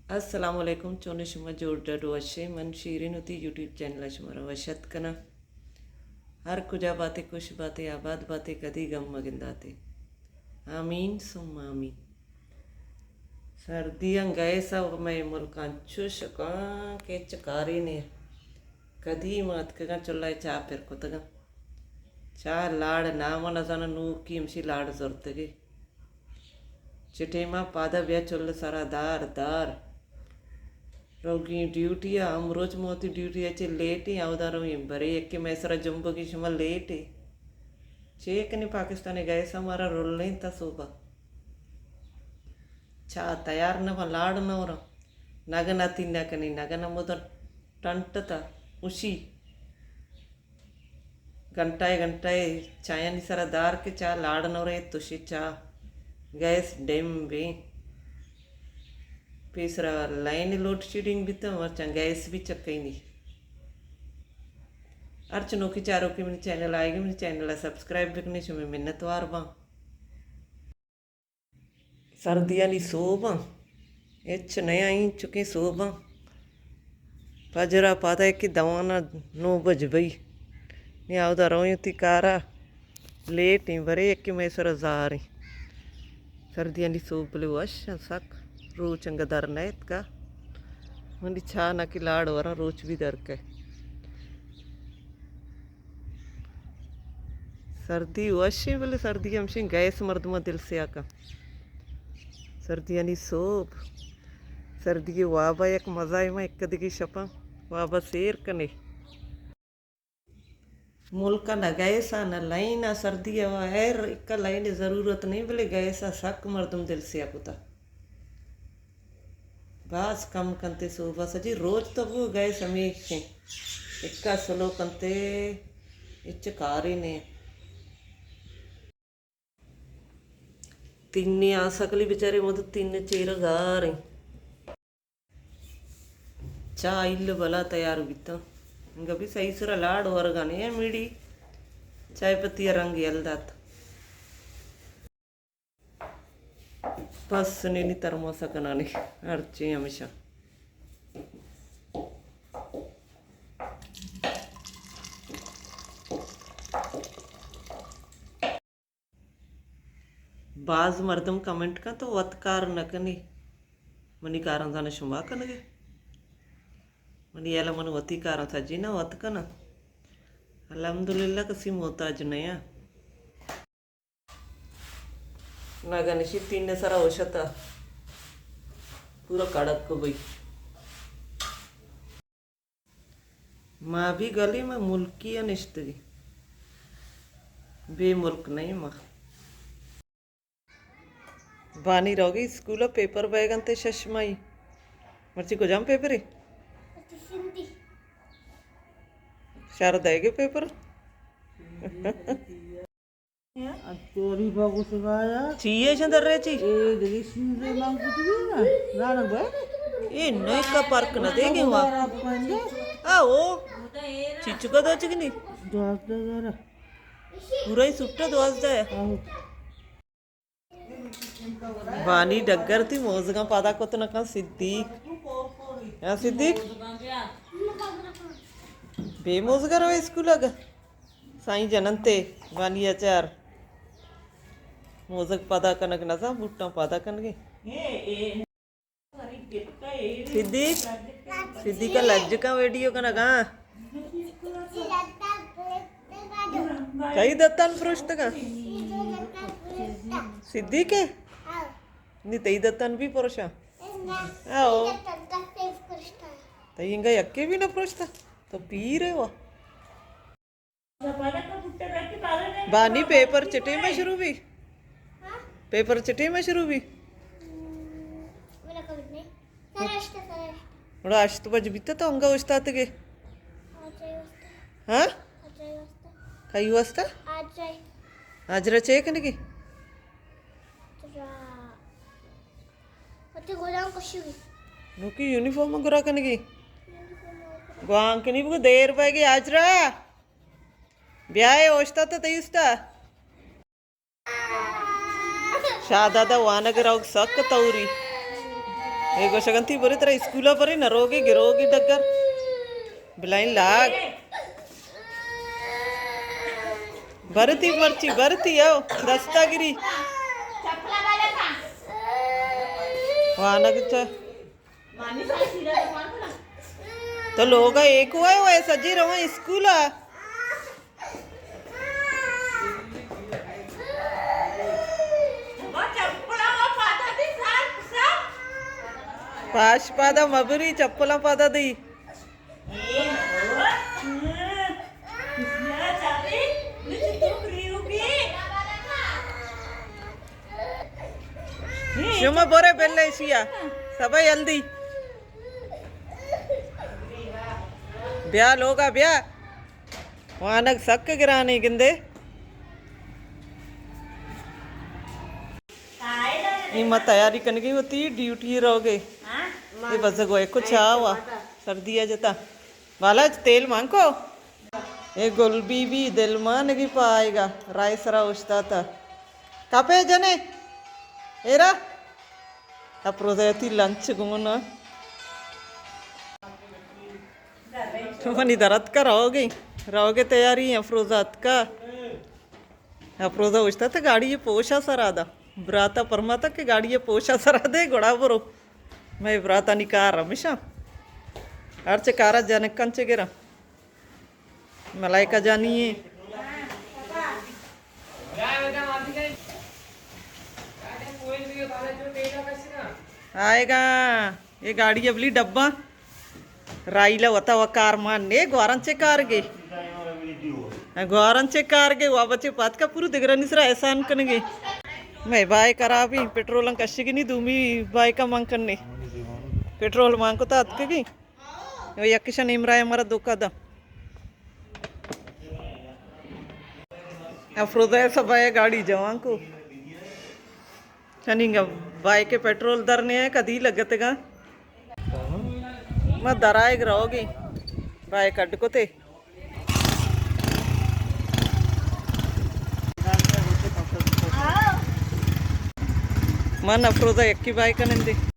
السلام علیکم، چون شما؟ جوڑ ڈڈ وشے؟ من شیرین وتی یوٹیوب چینل ءَ شمارا وش اتک کناں۔ ہر کجا باتے، خوش باتے، آباد باتے، کدی غم مگنداتے۔ آمین ثم آمین۔ سردیاں گیس ءَ مئے ملک انچو شکاں کہ ہچ کارے نے۔ کدی ما اتکگاں چلہ ءَ چاہ پر کتگاں۔ چاہ لاڑ نام ءَ نزاناں، نوکی ہمشی لاڑ زرتگے۔ چہ ٹیما پادا بیا چل سرا دار دار۔ روگی ڈیوٹی ءَ، ہم روچ ما وتی ڈیوٹی ءَ چہ لیٹ ایں، اودا رویں، برے یکے مئے سرا جنبگی شما لیٹ اے۔ چے کنی پاکستانی گیس ءَ مارا رلیں تا صوبہ۔ چاہ تیار نہ باں، لاڑ نہ وراں۔ نگن ءَ تین نہ کنی، نگن ءَ مدر ٹنٹ تا، اشی۔ گھنٹہ ءَ گھنٹہ ءَ چایانی سرا دار کہ چاہ لاڑ نہ رئے، تشے چاہ گیس ڈیم بیں۔ پیسرا لائن لوڈ شیڈنگ بیتہ، مرچاں گیس بھی چکئینی۔ ہرچ نوکی چاروکے منی چینل آئیگی، منی چینل ءَ سبسکرائب بکنی، شمے منتوار باں۔ سردیانی سوباں، ہچ نیاں، اینچکیں سوباں۔ پجرا پادا کہ دوانا نو بج بئی۔ نی اودا رویں وتی کارا، لیٹ ایں، برے یکے مئے سرا زار ایں۔ سردیانی سوب بلے وش ایں سک، روچ انگا در نہ اتکا۔ منی چاہ نہ کہ لاڑ وراں، روچ بھی در کئے۔ سردی وشیں، بلے سردی ہمشیں گیس مردماں دل سیاہ کن۔ سردیانی سوب، سردی وابا یک مزہ ایں، ما یک دگی شپاں وابا سیر کنے۔ ملک ءَ نہ گیس ءَ نہ لائن ءَ، سردی ءَ وا ہیر اکا لائن ءِ ضرورت نہیں، بلے گیس ءَ سک مردم دل سیاہ کتا۔ باز کم کنتے سوب ءَ، سجی روچ تو بو گیس ہمیش ایں۔ اکا سلو کنتے، ہچ کارے نے۔ تینی آسکلی بیچارے مد تین چیر گار ایں۔ چاہ ایل بلا تیار بیتاں۔ انگا بھی صحیح سرا لاڑ ورگا نے میڑی۔ چائے پتی رنگ یل دات۔ بس نینی ترموسا کنانی، ہرچی ہمیشہ۔ باز مردم کمنٹ کن تو وت کار نہ کنی۔ منی کاراں زاناں شما کنگے۔ منی یلہ من وتی کاراں سجیناں وت کناں۔ الحمدللہ کسی محتاج نیاں۔ نگن اشی تین سرا اوشتا۔ پورا کڑک بئی۔ ما بھی گلی ما ملکی ءَ نشتگی۔ بے ملک نہیں ما۔ بانی روگی اسکول ءَ، پیپر بئیگ انت شش ماہی۔ مرچی کجام پیپرے؟ شر دئیگے پیپر؟ چی ایشاں در رہے چی؟ اے دگہ شوزے مان کتگی نا؟ نانگ بھائی؟ اے نوکا پرک نہ دے گے وا۔ آو۔ چی چکا دو چکنی؟ دوازدہ ہزار۔ پورا ہی سٹا دوازدہ ہے۔ آہو۔ بانی ڈگر تئی موزگاں پادا کت نہ کن صدیق۔ ہاں صدیق؟ بے موزگ ءَ روئے اسکول ءَ؟ سائیں جننتے بانی ءَ چار۔ موزگ پادا کنگ نہ زان، بوٹاں پادا کنگے۔ صدیق، صدیق ءَ لج کن ویڈیو کنگ ءَ۔ کئی دتان پروشتگ ءَ؟ صدیق ءَ؟ نی تئی دتان بھی پروشاں؟ آؤ۔ تئی انگا یکے بھی نہ پروشتا؟ تو پیر ہے وہ۔ بانی پیپر چٹے میں شروع بھی؟ پیپر چٹے میں شروع بھی؟ گڑا ہشت بج بیتا تو انگا اوشتاتگے؟ ہاں؟ کئی واسطہ؟ آجرا چے کنگی؟ نوکی یونیفارم گرا کنگی؟ گوانکنی بگو دیر بائگی آجرا۔ بیائے اوشتا تا تئی استا۔ شاہدادہ وانگ روگ سک توری۔ اے گوشگنتی برے ترا اسکولا برے نہ روگی گروگی ڈگر۔ بلائیں لاگ۔ برتی مرچی برتی او دستا گری۔ وانگ چا۔ تو لوگا ایکو ہے وہ سجی رواں اسکولا۔ پاش پادا مبری چپلاں پادا دی۔ شما برے بلے شیا۔ سبا جلدی۔ بیا لوگا بیا۔ وانگ سک گرانے گندے۔ اے ما تیاری کنگی ہوتی ڈیوٹی روگے۔ اے بزگ وے کو چاوا سردی آ جتا۔ بالا تیل مانکو۔ اے گل بی بی دل مانگی پائے گا۔ رائے سرا اوشتاتا۔ کپے جنے۔ ایرا۔ افروزہ تی لنچ گون۔ تو منی در اتکا روگے، روگے تیاری افروزہ اتکا۔ افروزہ اوشتاتا گاڑی پوشا سرا دا۔ براتا پرماتا کہ گاڑی پوشا سرا دے گڑا برو۔ مئے براتانی کار ہمیشہ۔ ہرچے کارا جنکاں چے گراں۔ ملائکہ جانی ہے۔ آئے گا۔ یہ گاڑی ابلی ڈبہ۔ رائیلا وتا و کار مان نے گوارن چے کار گے۔ گوارن چے کار گے، وا بچے پاتکا پورو دگرانی سرا احسان کنگے۔ مئے بائیک خرابی، پٹرول کشگی نی دومی بائیکا مان کننے۔ پٹرول مان کو تا اتکگی۔ یکشن امرائے مرا دھوکا دا۔ افروزہ سبا گاڑی جوان کو۔ چنینگا بائیک پٹرول در نے کدی لگتگا۔ ما درائے گراوگی۔ بائیک اڈ کتے۔ من افروزہ یکی بائیک نندے۔